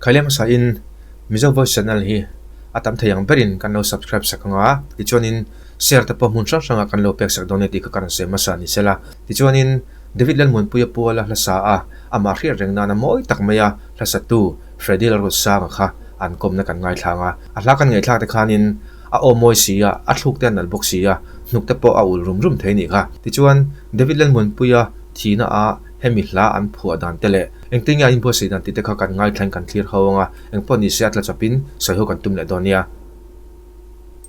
Khaile hmasa in Mizo Voice Channel hi a tam thei ang berin kan lo subscribe sak ang a, tichuanin share te pawh hmun hrang hrangah kan lo pek sak dawn e tih kha ka rawn sawi hmasa ni sela. Tichuanin David Lalmuanpuia puala hla sa a, amah hriat reng nana mawi tak maia hla satu Freddy Lalruatsanga kha an kawmna kan ngaithlang a. A hla kan ngaihthlak te khanin a aw mawi si a, a thluk te a nalh bawk si a, hnuk te pawh a ul rum rum thei a nih kha. Tichuan David Lalmuanpuia thihna ah hemi hla an phuah dan te leh engtin nge an inbuatsaih dan tih te kha kan ngaithlain kan thlir ho ang a, engpawh ni se a tla chawpin sawi ho kan tum leh dawn nia.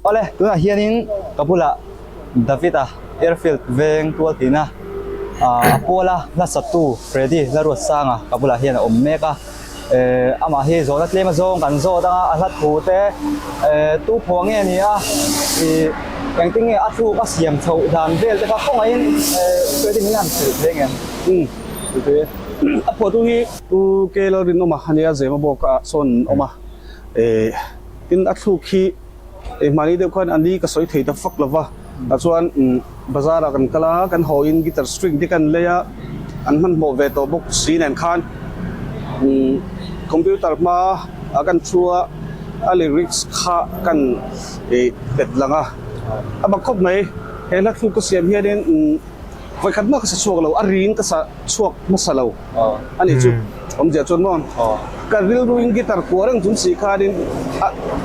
Awle, tunah hianin ka bulah David-a Airfield veng tual tina a puala hla satu Freddy Laruatsanga ka bulah hian a awm mek a. Amah hi zawhna tlem azawng kan zawt anga a hla thu te tu phuah nge ni a ih engtin nge a thluk a siam chhoh dan vel te kha khawngaihin Freddy min han hrilh thei ngem? Umm a phuahtu hi Pu K Lalrinawma a nia Zema bawk ah sawn an awm a tin a thluk hi hmani deuh khan a ni ka sawi thei ta fak lo va tah chuan bazar ah kan kal a kan haw in guitar string te kan lei a an hmanhmawh ve tawh bawk si nen khan computer hma a kan thu a a lyrics kha kan ih pet lang a a bak khawp mai he hla thluk ka siam hianin Vawikhat mah ka sa chhuak lo, a ring ka sa chhuak hmasa lo a nih chu. Awmzia chuan maw ka rilruin guitar kuah reng chung si khanin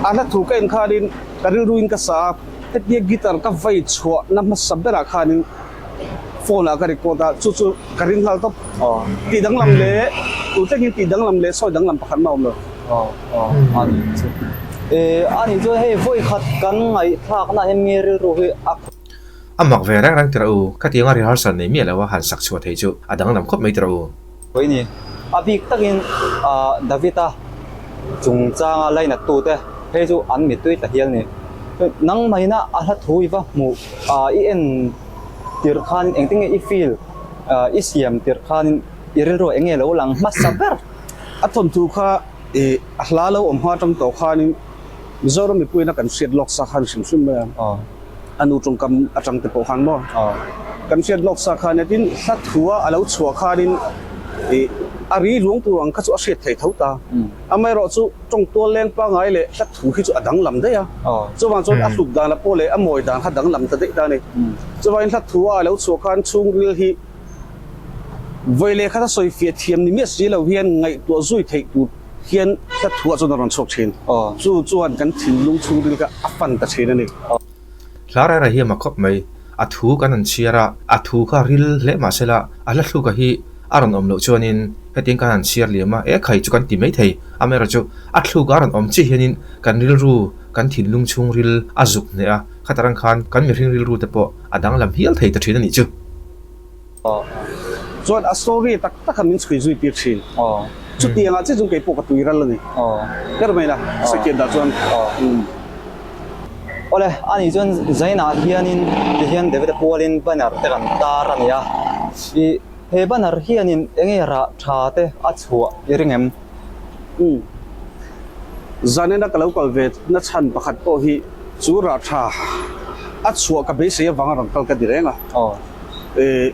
a hla thu ka en khanin ka rilruin ka sa a, hetia guitar ka vai chhuahna hmasa berah khanin phone ah ka record a, chu chu ka ring nghal tawp. Tih danglam leh tu thlengin tih danglam leh sawi danglam pakhat mah a awm lo. A nih chuan hei vawikhat kan ngaihthlakna hian nge rilru hi a. A mak ve reng reng tirh u, khatianga rehearsal nei miah lo a han sak chhuah thei chu a danglam khawp mai tirh u. Hawi ni, a bik takin David-a chungchanga lainat tute phei chu an mittui ta hial ni. Nangmahina a hla thu i va hmuh i en tirh khanin engtin nge i feel i siam tirh khanin i rilru eng nge lo lang hmasa ber? A thawnthu kha a hla lo awm hma atang tawh khanin Mizoram mipuiin a kan hriat lawk sa khan hrim hrim mai a. A nu tawngkam atang te pawh khan maw kan hriat lawk sa khan tin hla thua a lo chhuah khanin ih a ri luang tur ang kha chu a hriat thei tho ta. Amaherawh chu tawng tual leng pangai leh hla thu hi chu a danglam daih a. Chuvang chuan a hlut dan a pawh leh a mawi dan kha danglam ta daih ta a ni. Chuvangin hla thua a lo chhuah khan chhungril hi vawi leh khat a sawi fiah thiam ni miah si lo hian ngaihtuah zui theih tur hian hla thuah chuan a rawn chhuak thin. Chu chuan kan thinlung chhungril kha a fan ta thin a ni. Hla reng reng hi a mak khawp mai. A thu kan han chhiar a, a thu kha ril hle mah sela a hla thluka hi a rawn awm loh chuanin hetiang kan han chhiar liam a, e khai chu kan ti mai thei. Amaherawhchu a thluka a rawn awm chiah hianin kan rilru, kan thinlung chhungril a zuk hneh a, khatarang khan kan mihring rilru te pawh a danglam hial thei ta thin a nih chu. Chuan a story tak tak a min chhui zui tir thin. Chutiang ah chiah chuan kei pawh ka tui ral a ni. Ber mai la, second ah chuan. Awle, ani chuan Zainah hianin tihian David-a pualin banner te kan tar a ni a. I he banner hianin enge rah tha te a chhuah i ring em? Umm. Zanena ka lo kal ve na chhan pakhat pawh hi chu rah tha a chhuah ka beisei avanga rawn kal ka ti reng a. Eh,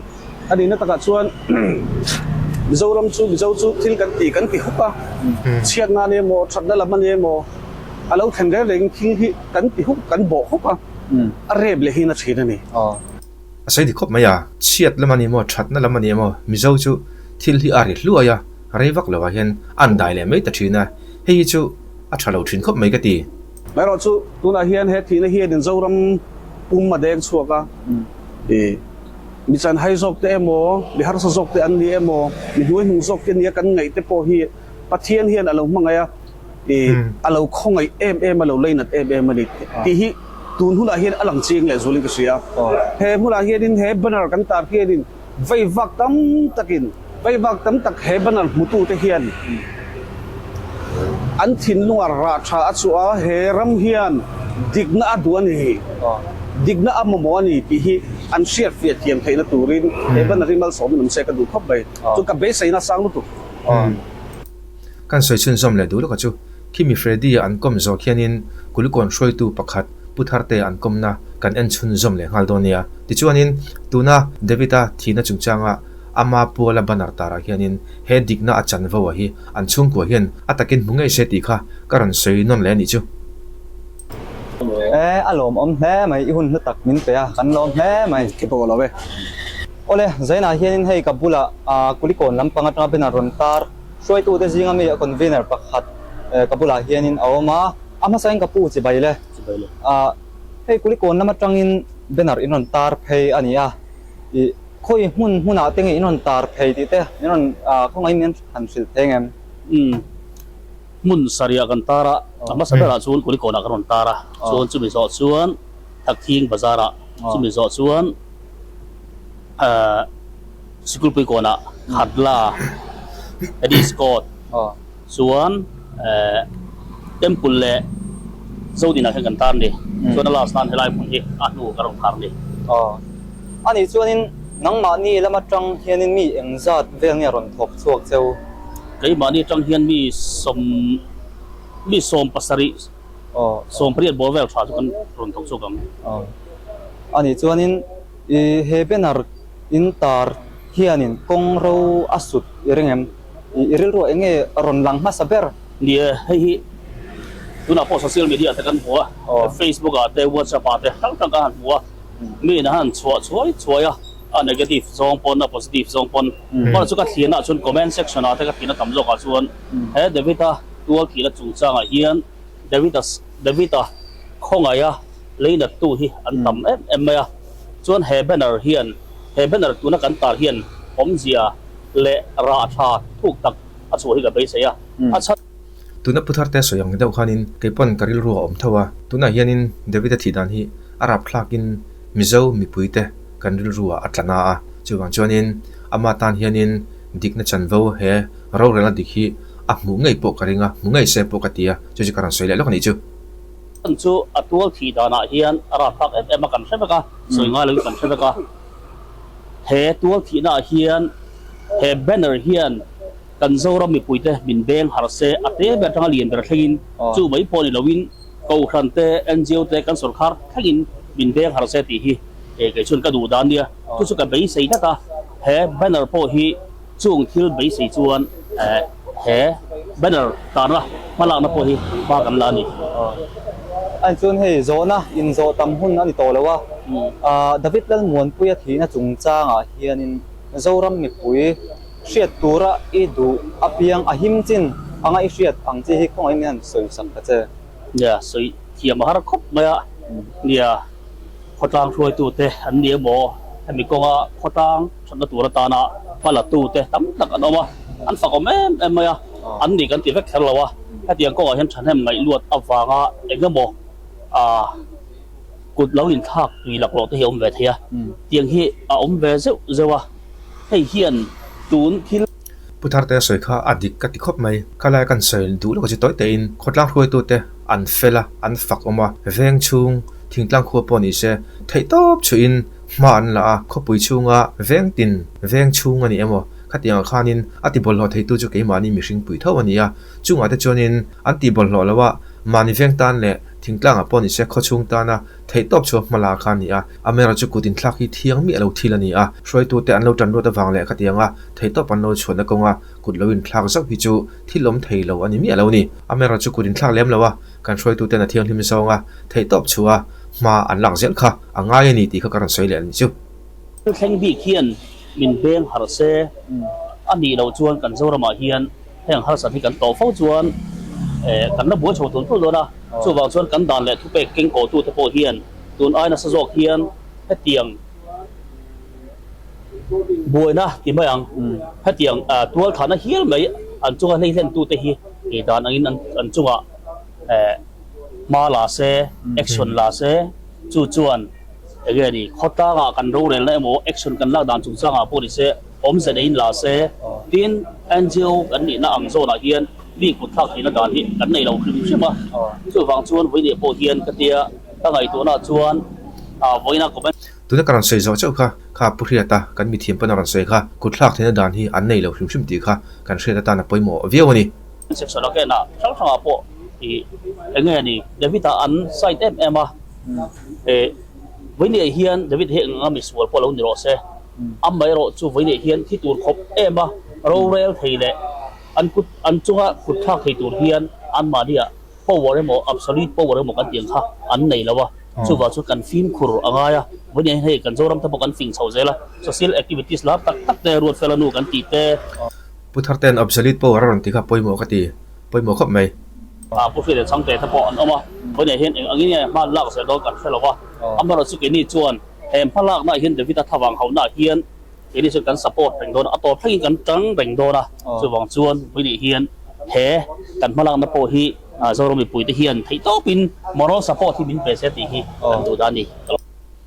a nihna takah chuan Mizoram chu Mizo chu thil kan ti kan ti huk a, chhiatna a ni emaw, thatna lam a ni emaw, a lo thlen reng rengin thil hi kan ti huk, kan bawh huk a, a rep leh hin a thin a ni. A sawi dik khawp mai a, chhiat lam a ni emaw, thatna lam a ni emaw, Mizo chu thil hi a ri hluai a, rei vak lovah hian a an dai leh mai ta thin a, hei hi chu a tha lo thin khawp mai ka ti. Erawh chu tunah hian he thihna hianin Zoram pum a deng chhuak a, i mi chanhai zawk te emaw, mi harsa zawk te an ni emaw, mi hnuaihnung zawk te nia kan ngaih te pawh hi Pathian hian a lo hmangaih a, i a lo khawngaih em em a, lo leinat em em a ni tih hi tun hunah hian a lang chiang leh zualin ka hria. He hmunah hianin he banner kan tar hianin Veivak tam takin, veivak tam tak he banner hmutute hian an thinlunga rah tha a chhuah a, he ram hian dikna a duh a ni, dikna a mamawh a ni tih hi an hriat fiah thiam theihna turin he banner hi malsawmin awm se ka duh khawp mai. Chu ka beiseina sang lutuk. Kan sawi chhunzawm leh duh lawka chu khimi Freddy-a an kawm zawh khianin Kulikawn hruaitu pakhat Pu Tharte an kawmna kan en chhunzawm leh nghal dawn nia. Tichuanin, tuna David-a thihna chungchanga Ama puala banner tarah hianin he dikna a chanvo a hi an chhungkua hian a takin hmu ngei se tih kha ka rawn sawi nawn leh a nih chu. E, a lawmawm hle mai, i hun hlu tak min pe a, kan lawm hle mai. Ke pawh ka lo e. Awle, Zainah hianin hei ka bulah Kulikawn lampang atanga banner rawn tar hruaitute zinga mi a convener pakhat ka bulah hianin a awm a, a hmasain ka pu chibai le. Chibai le. Hei Kulikawn lam atangin banner in rawn tar phei a ni a, i. Khawi hmun hmunah te nge in rawn tar phei tih te min rawn khawngaihin min han hrilh thei ngem? Umm hmun sarih kan tar a, a hmasa berah chuan Kulikawnah kan rawn tar a, chuan chumi zawh chuan Thakthing bazarah, chumi zawh chuan ahh Sikulpuikawnah Khatla Eddie Scott chuan ehh Temple leh Zodinah hian kan tar a ni. Chuan a last nan helai hmun hi a hnu ka rawn khar a ni. A nih chuanin nangmahni lam atang hianin mi engzat vel nge rawn thawk chhuak cheu? Keimahni atang hian mi sawm mi 70 18 bawr vel tha chu kan rawn thawk chhuak ang. A nih chuanin i he banner in tar hianin kawng ro a sut i ring em? I rilruah eng nge rawn lang hmasa ber? Ni e, hei hi tunah pawh social media te kan hmu a, Facebook ah te WhatsApp ah te hrang hrang kan han hmu a, mi in a han chhuah chhuai chhuai a, a negative zawng pawn a positive zawng pawn hmanah chu ka thlianah chuan comment section ah te ka thliana tam zawkah chuan he David-a tual thihna chungchangah hian David-a David-a khawngaih a leinattu hi an tam em em mai a, chuan he banner hian he banner tuna kan tar hian awmzia leh rah tha thuk tak a chhuah hi ka beisei a, a chhan. Tuna pu tharte sawi ang deuh khanin kei pawn ka rilru a awm tho a, tunah hianin David-a thih dan hi a rapthlakin Mizo mipuite kan rilru ah a tla na a, chuvang chuanin ama tan hianin dikna chanvo he rorelna dik hi a hmuh ngei pawh ka ring a, hmu ngei se pawh ka ti a, chu chu ka rawn sawi leh lawk a nih chu. Chhan chu a tual thih danah hian a rapthlak em em a kan hre vek a, sawi ngai loin kan hre vek a. He tual thihnaah hian he banner hian kan Zoram mipuite min beng harh se, a te ber atanga lian ber thlengin chu mai pawh ni loin Kohhran te, NGO te kan sawrkhar thlengin min beng harh se tih hi kei chuan ka duh dan nia. Chu chu ka beisei tlat a, he banner pawh hi chung thil beisei chuan he banner tarna hmalakna pawh hi hma kan la a ni. A ni chuan hei zawhna inzawh tam hun a ni tawh lo a, David Lalmuanpuia thihna chungchangah hianin Zoram mipui hriat tura i duh apiang a him chin anga i hriat ang chi hi khawngaih min han sawi sak ta che. Nia, sawi thiam a har khawp mai a, nia khawtlang hruaitute an ni emaw hemi kawnga khawtlang thatna tur atana hma latute tam tak an awm a, an fak awm em em mai a, an ni kan ti vek kher lo a, hetiang kawngah hian thahnem ngaihluat avanga eng emaw ah kut lo inthlak tui laklawh te hi a awm ve thei a, tiang hi a awm ve zeuh zeuh a, hei hian tun thil. Pu Tharte sawi kha a dik ka ti khawp mai. Khalai kan sawi duh lawk chu tawi tein khawtlang hruaitute an fel a, an fak awm a, veng chhung thingtlang khua pawh ni se theihtawp chhuihin hma an la a, khawpui chhunga veng tin veng chhung a ni emaw khatiangah khanin a ti bawlhhlawh theitu chu keimahni mihring pui tho a ni a, chungah te chuanin an ti bawlhhlawh lo a, mahni veng tan leh thingtlangah pawh ni se khawchhung tana theihtawp chhuah hma la kha a ni a, Amera chu kut inthlak hi thiang miah lo thil a ni a, hruaitute an lo tan ruat avang leh khatianga theihtawp an lo chhuahna kawnga kut lo inthlak zauh hi chu thil awm thei lo a ni miah lo a ni. Amera chu kut inthlak lem lo a, kan hruaituten a thianghlim zawnga theihtawp chhuah a hma an lak zel kha a ngai a ni tih kha ka rawn sawi leh a ni chu. Thleng bik hian min beng harh se a nih loh chuan kan Zoramah hian heng harsat hi kan tawh fo chuan kan la buai chho tul tul dawn a, chuvang chuan kan dan leh thupek kengkawhtute pawh hian tun ai nasa zawk hian hetiang buaina ti mai ang, hetiang tual thahna hial mai an chunga hleihhlentute hi ei dan angin an chungah hma la se, action la se, chu chuan enge ni khawtlangah kan rorelna emaw action kan lak dan chungchangah pawh ni se awmze neiin la se, tin NGO kan nihna ang zawnah hian mi kut thlak theihna dan hi kan nei lo hrim hrim a, chuvang chuan vawiin pawh hian ka tia ka ngaihtuahnaah chuan vawiina comment. Tuna ka rawn sawi zawh chauh kha, kha Pu Hriata kan mithiam pawn a rawn sawi kha, kut thlak theihna dan hi an nei lo hrim hrim tih kha kan hriat atan a pawimawh viau a ni. Section a kenah hrang hrangah pawh ih eng nge ni David-a an side em em a, eh vawiin hian David hi eng anga misual pawh lo ni rawh se. Amaherawh chu vawiinah hian thi tur khawp em a, rorel thei leh an kut an chunga kut thlak thei tur hian anmahniah power emaw absolute power emaw kan tih ang kha an nei lo a, chuvang chuan kan fimkhur a ngai a, vawiinah hian hei kan Zoram te pawh kan fing chho zel a, social activities lar tak tak te Ruatfela nu kan tih te. Pu Tharte'n absolute power a rawn ti kha pawimawh ka ti, pawimawh khawp mai. Pu Hriat leh Chhangte te pawh an awm a, vawiinah hian eng angin nge hman lak zel dawn kan hre lo a, amaherawhchu chu keini chuan He hmalaknaah hian David-a thlavang hauhnaah hian keini chuan kan support reng dawn a, a tawp thlengin kan tang reng dawn a. Chuvang chuan Vawinih hian he kan hmalakna pawh hi Zoram mipuite hian theihtawpin moral support hi min pe se tih hi kan duh dan a ni.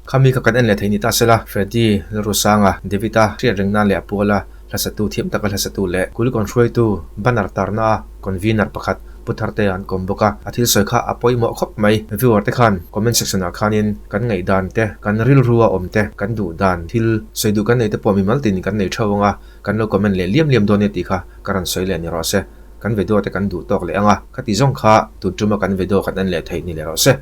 Khami kha kan en leh thei ni ta sela, Freddy, Lalrusanga, David-a hriat reng nan leh a puala hlasatu thiam taka hlasatu leh Kulikawn hruaitu banner tarna a convener pakhat Pu Tharte an kawm bawk a, a thil sawi kha a pawimawh khawp mai. Viewer te khan comment section ah khanin kan ngaihdan te, kan rilru a awm te, kan duh dan thil sawi duh kan nei te pawh mimal tin kan nei theuh ang a, kan lo comment leh liam liam dawn nia tih kha ka rawn sawi leh ni rawh se. Kan video te kan duh tawk leh ang a, khati zawng kha tun tuma kan video kan en leh theih ni leh rawh se.